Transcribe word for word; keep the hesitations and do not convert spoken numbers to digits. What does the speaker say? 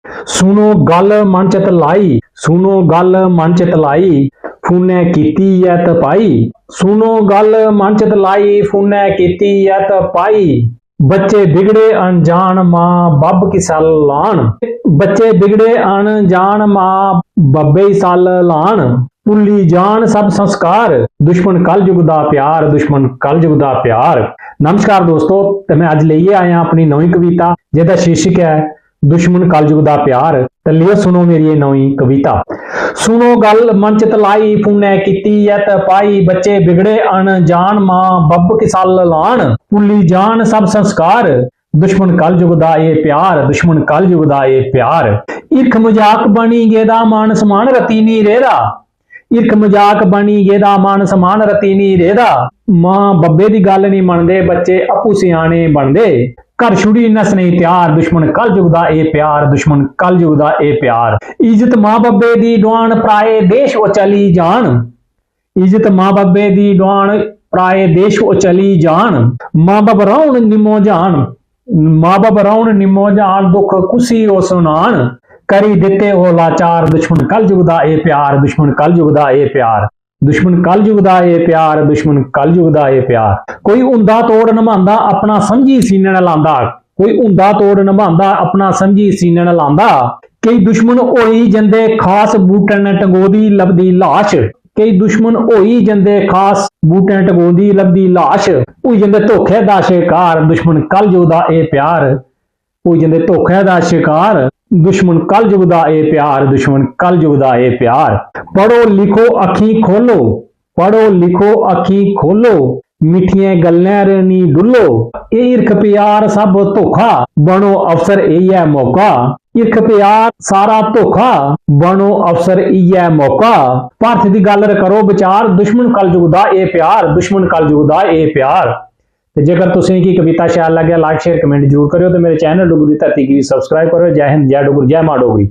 सुनो गल्ल मन चित लाई, सुनो गल्ल मन चित लाई, फोनै कीती ऐ तपाई। सुनो गल्ल मन चित लाई, फोनै कीती ऐ तपाई। बच्चे बिगड़े अनजान, मां बब्ब की सल्ल लान। बच्चे बिगड़े अनजान, मां बब्बे गी सल्ल लान। भुल्ली जान सब संस्कार, दुश्मन कलयुग दा प्यार, दुश्मन कलयुग दा प्यार। नमस्कार दोस्तो, ते मैं अज्ज लेइयै आया अपनी नमीं कविता, जेह्दा शीर्षक ऐ दुश्मन कलयुग दा प्यार। ते लियो सुनो मेरी एह् नमीं कविता। सुनो गल्ल मन चित लाई, फोनै कीती ऐ तपाई। बच्चे बिगड़े अनजान, मां बब्ब की सल्ल लान। भुल्ली जान सब संस्कार, दुश्मन कलयुग दा एह् प्यार, दुश्मन कलयुग दा एह् प्यार। हिरख मजाक बनी गेदा, मान सम्मान रत्ती निं रेह्दा। हिरख मजाक बनी गेदा, मान सम्मान रत्ती निं रेह्दा। मां बब्बे दी गल्ल निं मनदे, बच्चे आपूं स्याने बनदे। घर छुड़ी नस्सने गी त्यार, दुश्मन कलयुग दा एह् प्यार, दुश्मन कलयुग दा एह् प्यार। इज्जत मां बब्बे दी डुआन, पराए देश ओह् चली जान। इज्जत मां बब्बे दी डुआन, पराए देश ओह् चली जान। मां बब्ब रौह्न निम्मो जान, मां बब्ब रौह्न निम्मो जान, दुख कुसी ओह् सुनान। करी दित्ते ओह् लाचार, दुश्मन कलयुग दा एह् प्यार, दुश्मन कलयुग दा एह् प्यार। दुश्मन कलयुग दा एह् प्यार, दुश्मन कलयुग दा एह् प्यार। कोई हुंदा तोड़ नभांदा, अपना समझी सीने न लांदा। कोई हुंदा तोड़ नभांदा, अपना समझी सीने न लांदा। केई दुश्मन होई जंदे खास, बूटें नै टंगोदी लभदी लाश। केई दुश्मन होई जंदे खास, बूटें टंगोदी लभदी लाश। होई जंदे धोखे दा शकार, दुश्मन कलयुग दा एह् प्यार। होई जंदे धोखे दा शकार, दुश्मन कलयुग दा एह् प्यार, दुश्मन कलयुग दा एह् प्यार। पढ़ो लिखो अक्खीं खोलो, पढ़ो लिखो अक्खीं खोलो, मिट्ठियें गल्लें 'र निं डुल्लो। एह् हिरख प्यार सब धोखा, बनो अफसर इ'यै मौका। हिरख प्यार सारा धोखा, बनो अफसर इ'यै मौका। भारत दी गल्ल 'र करो विचार, दुश्मन कलयुग दा एह् प्यार, दुश्मन कलयुग दा एह् प्यार। ते जेकर तुसें गी कविता शैल लग्गै, like, share, comment जरूर करेओ ते मेरे channel डुग्गर दी धरती गी subscribe करेओ। जै हिंद, जै डुग्गर, जै मां डोगरी।